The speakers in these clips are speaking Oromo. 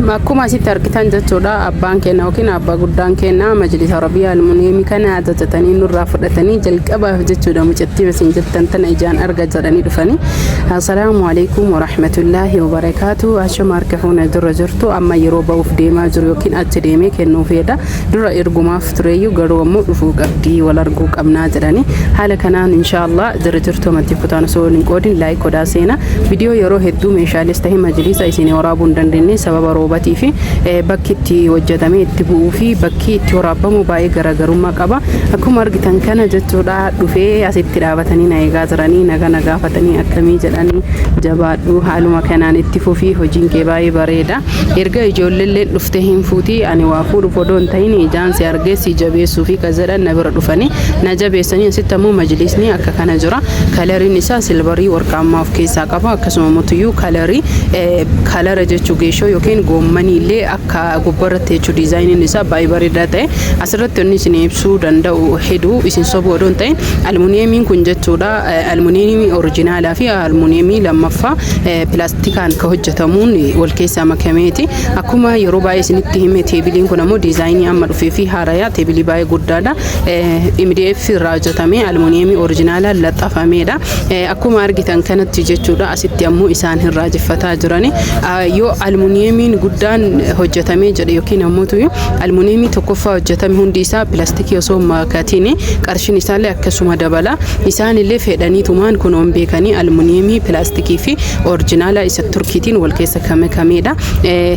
Akkuma asitti argitan jechuudha, abbaan keenya yookiin abbaa guddaan keenya majlisa Arabiyaa almuniyeemii kana ajajatanii nurraa fudhatanii jalqabaaf jechuudha, mucattii isin jettan tana ijaan arga jedhanii dhufanii. Assalaamu alaikum warahmatullaahi wabarakaatu. Ashama, harka fuuna dura jirtu. Amma yeroo ba'uuf deemaa jiru yookiin achi deemee kennuu fedha. Dura ergumaaf tureeyyuu, garuu ammoo dhufuu qabdii, wal arguu qabnaa jedhanii. Haala kanaan inshaallah jira jirtu. Amantii kutaan osoo hin qoodin like godhaa seenaa. Viidiyoo yeroo hedduu meeshaalees ta'e majlisa isin waraabuu hin dandeenye, sababa roobatii fi bakki itti hojjetamee itti bu'uu fi bakki itti waraabamu baay'ee garaagarummaa qaba. Akkuma argitan kana jechuudha, dhufee asitti dhaabatanii na eegaa jiranii, naga na gaafatanii, akkamii jedhanii, jabaadhu, haaluma kanaan itti fufii, hojiin kee baay'ee bareeda. Erga ijoolleellee dhuftee hin fuutii, ani waa fuudhuuf odoo hin ta'in ijaan si argee si jabeessuu fi ka jedhan na bira dhufanii na jabeessanii. Asitti ammoo majlisni akka kana jira. Coloriin isaa silverii warqaammaa of keessaa qaba. Akkasuma motuyyuu colorii colora jechuu geeshoo yookiin goommanii illee akka gubbarratti jechuu, designiin isaa baay'ee bareedaa ta'e. Asirratti inni isin ibsuu danda'u heduu isin sobuu odoo hin ta'in, almuniyeemiin kun jechuudha, almuniyeemii originalaa fi almuniyeemii lammaffaa pilaastikaan ka hojjetamuun wal keessaa makameeti. Akkuma yeroo baay'ee isinitti hime, tableiin kun ammoo designii amma dhufee fi haarayaa, tableii baay'ee guddaadha. MDF irraa hojjetamee almuniyeemii originalaa laxafameedha. Akkuma argitan kanatti jechuudha, asitti ammoo isaan hin raajeffataa jirani. Yoo almuniyeemiin guddaan hojjetamee jedhe yookiin ammoo almuniyeemii tokkoffaa hojjetame, hundi isaa pilaastikii osoo makatiin qarshiin isaallee akkasuma dabala. Isaanillee fedhaniitumaan kunoon beekanii almuniyeemii pilaastikii fi originala isa Turkiitiin wal keessa kame kameedha.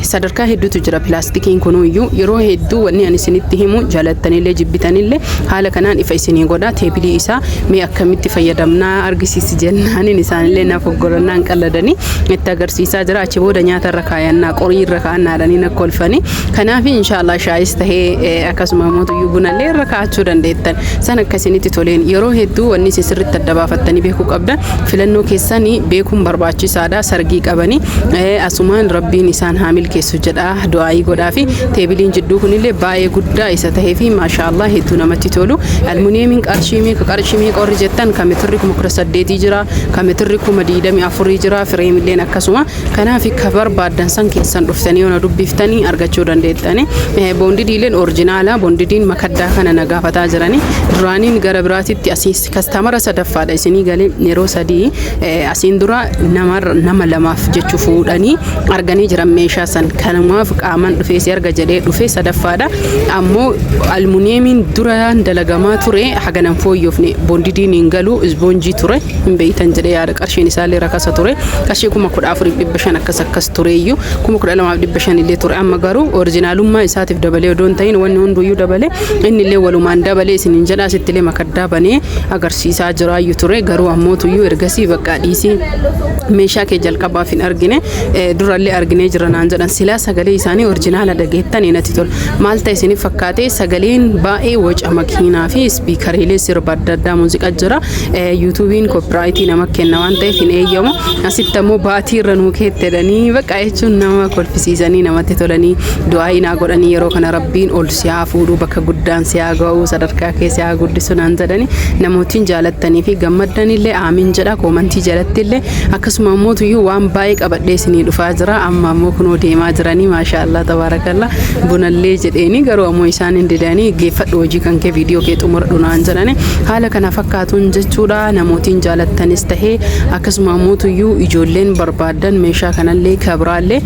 Sadarkaa hedduutu jira pilaastikiin kunuyyuu. Yeroo hedduu wanni ani isinitti himu, jaalattanillee jibbitanillee, haala kanaan ifa isinii godha. Tableii isaa mee akkamitti fayyadamnaa argisiisi jennaaniin, isaanillee na foggorannaan qalladanii itti agarsiisaa jira. Achi booda nyaata irra kaayannaa, qorii irra kaa'annaadhanii na kolfanii. Kanaaf inshaallah shaayis tahee akkasuma mootuyyuu bunallee irra kaa'achuu dandeettan san akkasinitti toleen. Yeroo hedduu wanni isin sirriitti adda baafattanii beekuu qabdan, filannoo keessanii beekuun barbaachisaadha. Sargii qabanii asumaan rabbiin isaan haa milkeessu jedha, du'aayii godhaa fi tableiin jidduu kunillee baay'ee guddaa isa tahee fi maashaallah hedduu namatti tolu. Almuniyeemiin qarshii meeqa, qarshii meeqa warri jettan, kan metirri 18,000 jira, kan metirri 24,000 jira, frameilleen akkasuma. Kanaaf ka barbaaddan san keessan dhuftanii yoo na dubbiftanii argachuu dandeettani. Bondidiileen originala, bondediin makaddaa kana na gaafataa jirani. Duraaniin gara biraatitti asiis customera sadaffaadha isinii galee. Yeroo sadii asiin dura nama lamaaf jechuu fuudhanii arganii jiran meeshaa san. Kanumaaf qaaman dhufee si arga jedhee dhufee sadaffaadha. Ammoo almuniyeemiin duraan dalagamaa ture haganan fooyyofne, bondediin hin galu, isboonjii ture hin beeytan jedhee yaada. Qarshiin isaallee rakasa ture, qarshii 14,500 akkas akkas tureeyyuu, 12,500 illee ture. Amma garuu originalummaa isaatiif dabalee odoo hin ta'in, wanni hunduyyuu dabalee, inni illee walumaan dabalee isiniin jedha. Asitti illee makaddaa banee agarsiisaa jiraayyuu ture, garuu ammootuyyuu ergasii bakka dhiisii meeshaa kee jalqabaaf hin argine, durallee arginee jira naan jedhan. Silaa sagalee isaanii originala dhageettanii natti tola. Maal ta'e isiniif fakkaate? Sagaleen baay'ee waca makiinaa fi speakeriilee sirba adda addaa muuziqaa jira. YouTubeiin copyrightii nama kenna waan ta'eef hin eeyyamu. Asitti ammoo baatii irra nuu keettedhanii bakka jechuun nama kolfisiisanii, namatti tolanii, du'aa naa godhanii. Yeroo kana rabbiin ol si haa fuudhuu, bakka guddaan si haa ga'uu, sadarkaa kee si haa guddisu naan jedhanii. Namootiin jaalattanii fi gammaddanillee aamiin jedha commentii jalatti illee. Akkasuma ammoo tuyyuu waan baay'ee qabadhee isinii dhufaa jira. Amma ammoo kunoo deemaa jiranii, maasha Allah tabaarakalla. Bunallee jedheeni, garuu ammoo isaan hin didanii, geeffadhu hojii kan kee, viidiyoo kee xumuradhu naan jedhani. Haala kana fakkaatuun jechuudha, namootiin jaalattanis tahee akkasuma ammoo tuyyuu ijoolleen barbaaddan meeshaa kanallee kabiraallee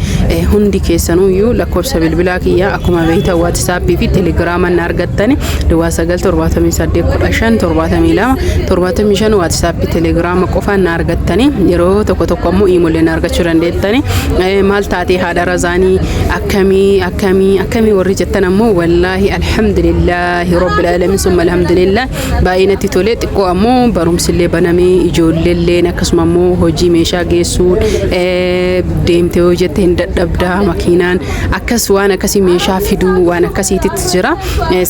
hundi keessanuyyuu lakkoofsa bilbilaa kiyyaa akkuma beektan WhatsAppii fi Telegrama na argattani, 0978157275. WhatsAppii, Telegrama qofaan na argattani. Yeroo tokko tokko ammoo imoollee na argachuu dandeettani. Maal taatee haadha razaanii, akkamii akkamii akkamii warri jettan ammoo, wallaahi alhamdulillaahi rabbil alamin, summa alhamdulillah, baay'ee natti tolee. Xiqqoo ammoo barumsillee banamee, ijoolleelleen akkasuma ammoo hojii meeshaa geessuu deemtee yoo jette hin dadhabdaa, makiinaan akkas waan akkasii meeshaa fiduu waan akkasiititti jira.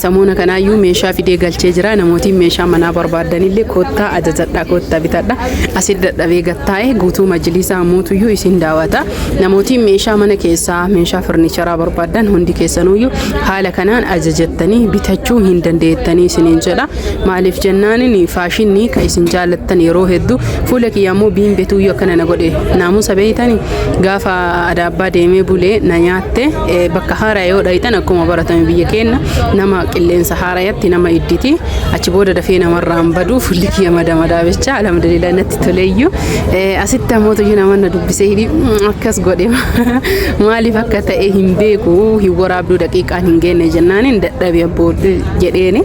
Samoona kanaayyuu meeshaa fidee galchee jira. Namootiin meeshaa manaa barbaadanillee koottaa ajajadhaa, koottaa bitadha. Asit dadhabee gattaa'e guutuu majlisaa mootuyyuu isin daawwata. Namootiin meeshaa mana keessaa, meeshaa furnitureaa barbaadan hundi keessanuyyuu haala kanaan ajajattanii bitachuu hin dandeettanii isiniin jedha. Maaliif jennaanin, faashinni kan isin jaalattan yeroo hedduu fuula kiyya immoo biin betuuyyuu akkana na godhe. Naamusa beeytanii gaafa adaabbaa deemee bulee. bule na nyaatte. Bakka haaraa yoo dhayitan, akkuma baratame biyya keenya nama qilleensa haarayatti nama idditi, achi booda dafee namarraa hin badu. Fuulli kiyya madamadaa bicha, alhamdulillah, natti toleeyyuu. Asitti ammoo tuyyuu nama na dubbisee hidhi akkas godhe, maaliif akka ta'e hin beeku. Hin waraabduu, daqiiqaan hin geenne jennaan hin dadhabe abboo jedheeni.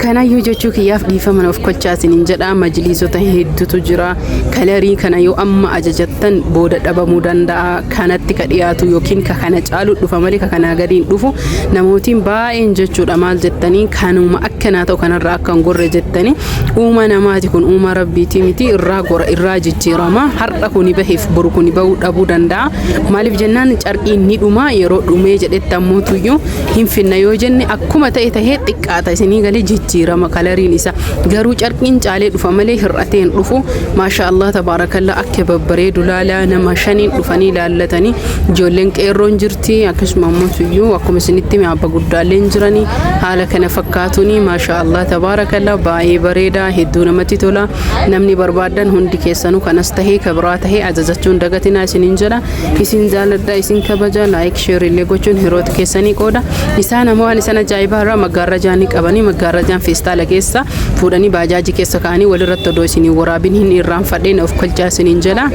Kanayyuu jechuu kiyyaaf dhiifama of kolchaa isiniin jedha. Majliisota hedduutu jira. Kalarii kana yoo amma ajajattan booda dhabamuu danda'a. Kanatti ka dhiyaatu yookiin ka kana caalu dhufa malee ka kanaa gadiin dhufu. Namootiin baay'een jechuudha maal jettanii, kanuma akkanaa ta'u kanarraa akka hin gorre jettanii. Uuma namaati kun, uuma rabbiiti miti, irraa gora, irraa jijjiirama. Har'a kuni baheef boru kuni bahuu dhabuu danda'a. Maaliif jennaan, carqiin ni dhuma. Yeroo dhumee jedhetti ammoo tuyyuu hin finna yoo jenne, akkuma ta'e tahee xiqqaata isinii galee, jijjiirama kalariin isa. Garuu carqiin caalee dhufa malee hir'atee hin dhufu. Maasha Allah, tabaarakallaa, akka babbareedu laalaa. Nama shaniin dhufanii laallatanii, ijoolleen qeerroon jirti, akkasuma ammoo tuyyuu akkuma isinitti abba guddaalleen jiranii. Haala kana fakkaatuni, maasha Allah, tabaarakallaa, baay'ee bareeda, hedduu namatti tola. Namni barbaadan hundi keessanuu kanas tahee kabiraa tahee ajajachuun dagatinaa isiniin jedha. Isin jaaladha, isin kabaja. Like, share illee gochuun hiriyoota keessanii qooda. Isaan ammoo waan isaan ajaa'ibaa irraa maggaarrajaa ni qabanii, maggaarrajaan feestaala keessa fuudhanii baajaajii keessa kaa'anii walirratti odoo isinii waraabin hin irraanfadheen of kolchaa isiniin jedha.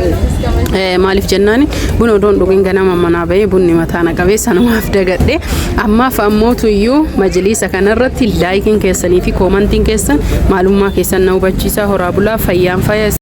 Maaliif jennaan, buna odoon dhugin ganama manaa bahee bunni mataa na qabee sanumaaf dagadhe. Ammaaf ammootu iyyuu majliisa kanarratti likeiin keessanii fi commentiin keessan maalummaa keessan na hubachiisa. Horaa bulaa, fayyaan faya.